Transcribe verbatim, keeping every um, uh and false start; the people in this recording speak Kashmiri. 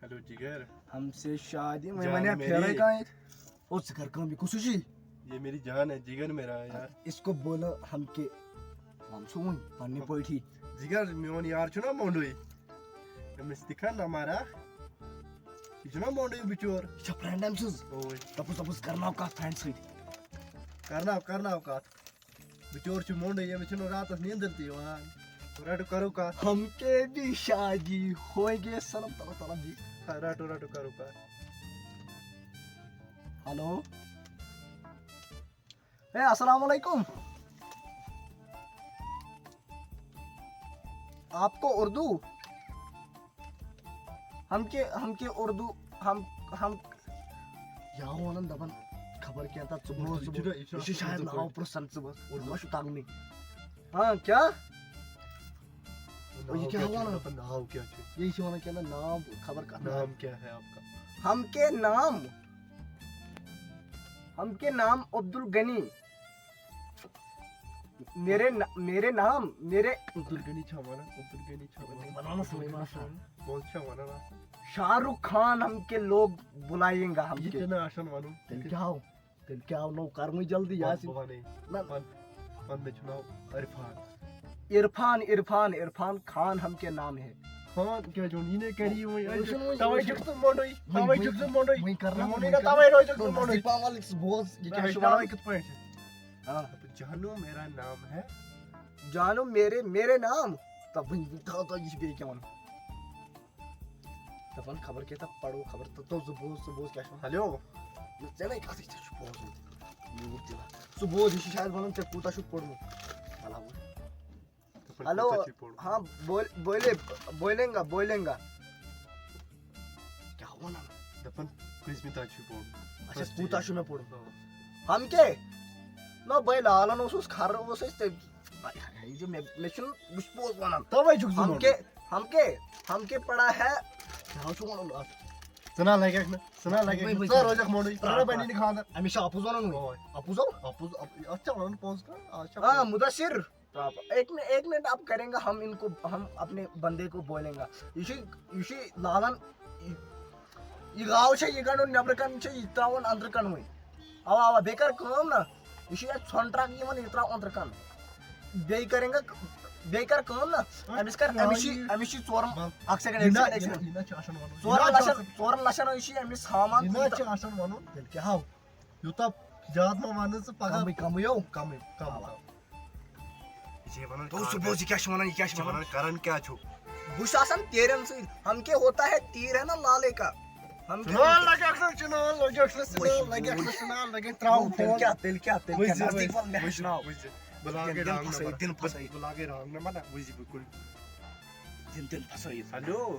ہیلو جگر۔ ہم سے شادی میں جان میں نے میری۔ پھیرے کہاں ہے؟ او ذکر کام بھی کچھ ہی۔ یہ میری جان ہے، جگر میرا ہے یار۔ اس کو بولا ہم کے ہم سون پننے پٲٹھۍ۔ جگر، میون یار چھُنا مونڈوی۔ أمِس تہِ کھا نمبر اکھ۔ یہِ چھُنا مونڈوی بِچور۔ یہ فرینڈ ہم سز۔ اوے۔ تپس تپس کرنا کا فرینڈ سۭتۍ۔ کرناو، کرناو کتھ۔ بِچور چھُ مونڈوی، أمِس چھُنہٕ راتس نیندر تہِ یِوان۔ رٹو، کرو کتھ۔ ہم کے بھی شادی ہوئیں گے سلام تلا تلا جی۔ ہا، رٹو، رٹو، کرو کتھ۔ ہیلو۔ اے السلام علیکم۔ آپ کو اردو؟ ہم کے ہم کے اردو ہم ہم یا ونان دپان خبر کینٛہہ تتھ ژٕ بوز، ژٕ بوز۔ یہ چھُ شاید ناو پرٛژھان ژٕ بوز، مےٚ چھُ تگنٕے۔ ہاں کیا؟ ناو یہِ کیٛاہ کیٛاہ چھُ؟ وَنان؟ دَپان ناو کیٛاہ چھُ؟ یہِ چھِ وَنان کینٛہہ ناو خبر کتھ ناو۔ نام کیا ہے آپ کا؟ ہم کے نام ہم کے نام عبدالغنی۔ میرے ن- میرے نام میرے عبدالغنی چھا ونان؟ عبدالغنی چھا ونان؟ ونان سُہ، ونان سُہ۔ پوٚز چھا ونان آسان؟ شاہ رخ خان ہم کے لوگ بلائیں گا ہم یہ کے۔ کیا نہ آسان ونُن؟ تیٚلہِ کیٛاہ آو؟ تیٚلہِ کیٛاہ آو؟ نو کرمٕے جلدی ون، یاسین۔ بہٕ ونے۔ نہ۔ ون، ون، مےٚ چھُ ناو عرفان۔ عرفان عرفان عرفان خان ہم کے نام ہے۔ خان کیا چھُ ونان؟ یہ نہ کری وۄنۍ۔ وۄنۍ چھُنہٕ وۄنۍ توے چھُکھ ژٕ مونڈوے، توے چھُکھ ژٕ مونڈوے۔ وۄنۍ کرنا وۄنۍ ووٚنُے نہ توے روزکھ ژٕ مونڈوے۔ نزدیٖک پہم وَلہٕ ژٕ بوز، یہِ کیٛاہ چھُ ہیٚچھناوے وَنان؟ کِتھ پٲٹھۍ؟ ہاں۔ جانو میرا نام ہے۔ جانو میرے میرے نام۔ تہٕ وۄنۍ تھاو تہٕ یہِ چھُ بیٚیہِ کیٛاہ وَنان؟ دَپان خبر کیٛاہ تہٕ پَرو خبر تہٕ تو ژٕ بوز، ژٕ بوز کیٛاہ چھُ وَنان۔ ہیلو۔ نہ، ژےٚ نَے کَتھٕے ژےٚ چھُ بوزُن۔ میوٗٹھ تہِ لا۔ ژٕ بوز، یہِ چھُ شاید وَنان ژےٚ کوٗتاہ چھُکھ پوٚرمُت۔ بَلاوُر۔ ہیلو۔ ہاں، بول بولے بولیں گا بولیں گا۔ کیٛاہ وَنان؟ دَپان کٔژمہِ تام چھُے پوٚرمُت؟ اچھا، کوٗتاہ چھُ مےٚ پوٚرمُت؟ ہم کے؟ نہ بھائی، لالن اوسُس کھر اوس اَسہِ تٔمۍ۔ بھائی، یہِ چھُ مےٚ مےٚ چھُنہٕ، بہٕ چھُس پوٚز وَنان۔ توے چھُکھ ژٕ ہم وَنان۔ کے ہم کے ہم کے پڑا ہے۔ کیٛاہ چھُ وَنان اَتھ؟ ژٕ نہ لگکھ نہٕ، ژٕ نہ لگکھ وۄنۍ، نہٕ، وۄنۍ، ژٕ روزکھ مونڈوے، ژٕ رَٹھ بَنہِ نہٕ خانٛدر۔ أمِس چھُ اَپُز وَنان وۄنۍ۔ اوے۔ اَپُز ہو؟ اَپُز، اَپ-، اَتھ چھا وَنان پوٚز کَتھ؟ آز چھا ہاں، پوٚز؟ مدثر۔ آپ، ایک منٹ، ایک منٹ، آپ کریں گا، ہم ان کو، ہم اپنے بندے کو بولیں گا۔ یہ چھ، یہ چھ لالن، یہ گاو چھ، یہ کڑُن نیبرٕ کن چھ، یہ تراون اندرٕ کن وۄنۍ۔ اوا، اوا، بیٚیہِ کر کٲم نا، یہ چھ یتھ ژھۄن ٹرک یِوان، یہ تراو اندرٕ کن۔ بیٚیہِ کریں گا، بیٚیہِ کر کٲم نا، أمِس کر، أمِس چھ، أمِس چھ ژورن، اکھ سیکنڈ، یہِ اکھ نہ، سیکنڈ، اکھ یہِ نہ، سیکنڈ۔ یہِ نہ چھُ آسان وَنُن۔ ژورن یہِ نہ چھُ لچھن، آسان، ژورن لچھن، یہ چھ أمِس سامان۔ یہِ نہ چھُ آسان وَنُن۔ تیٚلہِ کیٛاہ ہاو؟ یوٗتاہ زیادٕ ما وَنہٕ ژٕ پَگاہ۔ کمٕے، کمٕے یو۔ کمٕے، کم، اَوا۔ کم۔ یہِ چھِ وَنان تو سُہ کَرَن۔ بوز، یہِ کیٛاہ چھُ وَنان، یہِ کیٛاہ چھُ یہِ چھِ وَنان؟ وَنان کَرَن کیٛاہ چھُ؟ بہٕ چھُس آسان تیرن سۭتۍ۔ ہم کے ہوتا ہے، تیر ہے نا لالے کا۔ ہم کے چُنان لگٮ۪کھ نہٕ، چُنان لگٮ۪کھ نہٕ، چُنان لگٮ۪کھ نہٕ، چُنان لگٮ۪کھ، ترٛاوُن تیٚلہِ فون۔ کیٛاہ، تیٚلہِ کیٛاہ، تیٚلہِ کیٛاہ؟ وٕچھ زِ، نزدیٖک وٕچھ، وَل، مےٚ وٕچھ، ہیٚچھناو۔ وٕچھ زِ۔ بہٕ لاگے دِن رانٛگ پھَسٲیِتھ، نمبر۔ دِن پھَسٲیِتھ۔ بہٕ لاگے رانٛگ نمبر نہ، وٕچھ زِ بہٕ کُنہِ۔ دِن، دِن پھَسٲیِتھ۔ ہیلو۔